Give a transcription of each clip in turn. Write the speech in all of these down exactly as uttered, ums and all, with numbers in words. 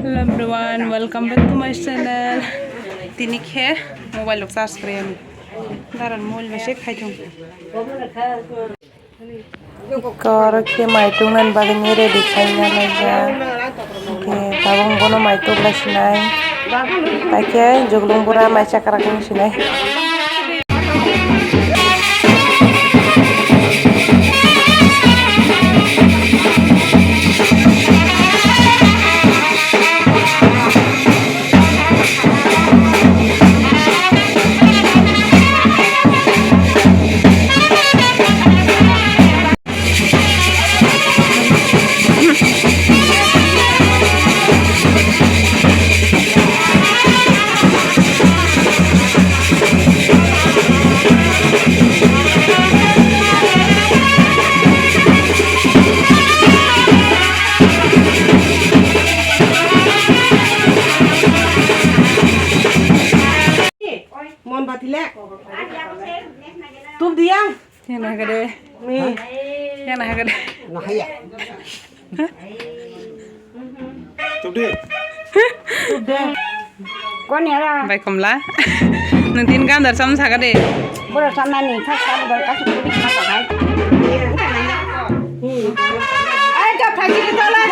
Hello everyone, welcome back to my channel. Tini khe mobile rok charge khlai ani. Daran mobile bai se khai thung. Kor khe mai tungna bagwi ready khaina laijak. Khe tabuk bono mai tubla sinai. Paikhe juglung bura mai chakra kung sinai. Mon batile. Tup diya. Yana hagade. Ni. Yana hagade. Nahaya. Tup de. Tup de. Kon yara. Bai komla. Nung tin gandar sam sagade. Boro samna ni thak sam dor kasu kuri thak hai. Ai ka phagi tola.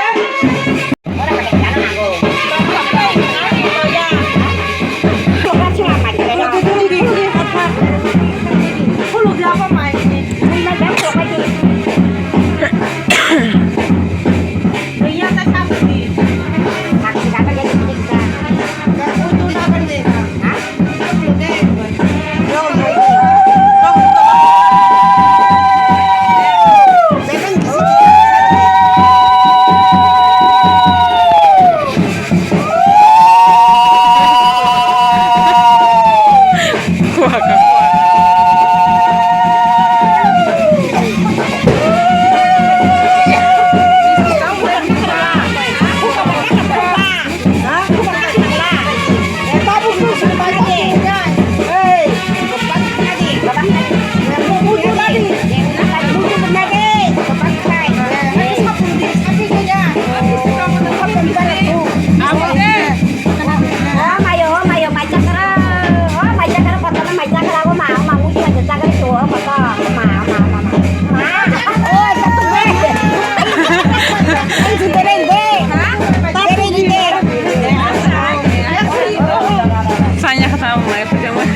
Saya kata mau itu jangan.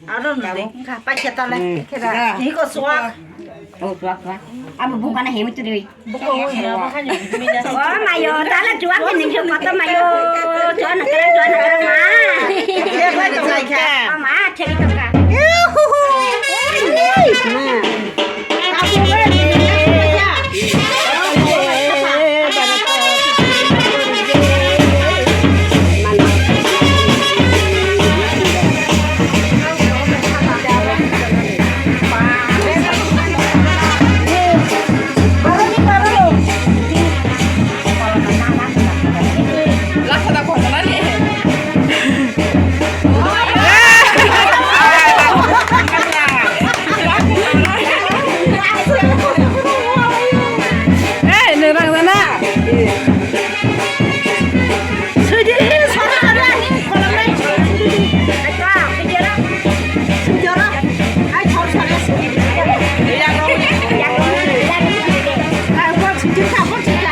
Aro nung de, wngkha, paikhe tole, khe da. Hiko suwa. Oh, suwa, suwa. Abo bukana hemi tu dei. Buko wngya, buko wngya. Oh, mayo, tala suwa khe nung suwa koto mayo. Suwa nakara, suwa nakara, ma. Theri tongkha. Oh, ma, theri tongkha. Hey, nwng rang jana. Sudi, sori, sori, ani kolom nai. Ai, ta, ai, jara. Sudi, jara. Ai, sori, sori, sori. Ai, ko sudi ka, ko sudi ka.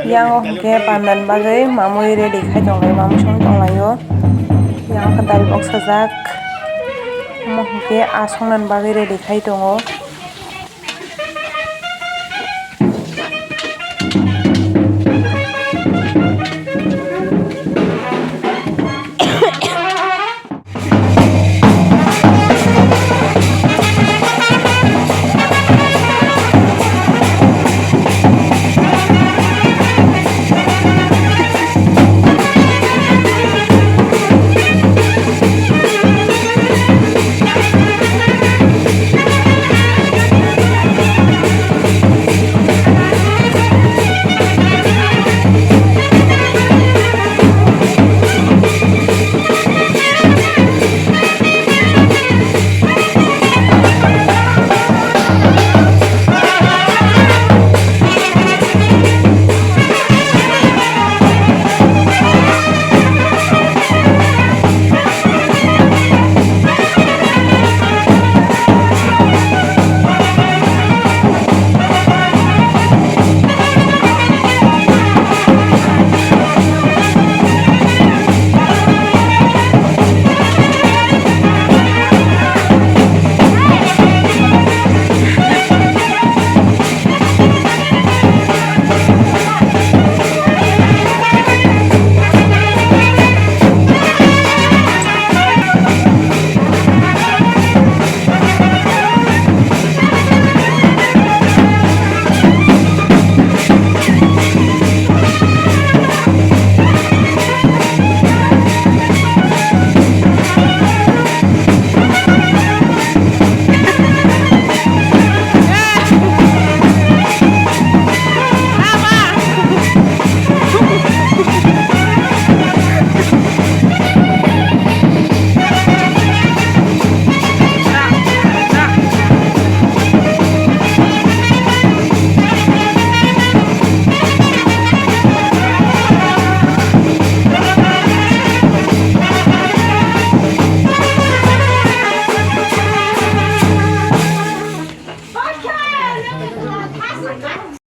Yang hwnkhe pandan bagwi mamui ready khai tonglai, mamui song tonglaio. Yang khe dari boksajak, omo hwnkhe asongna bagwi ready khai tongo.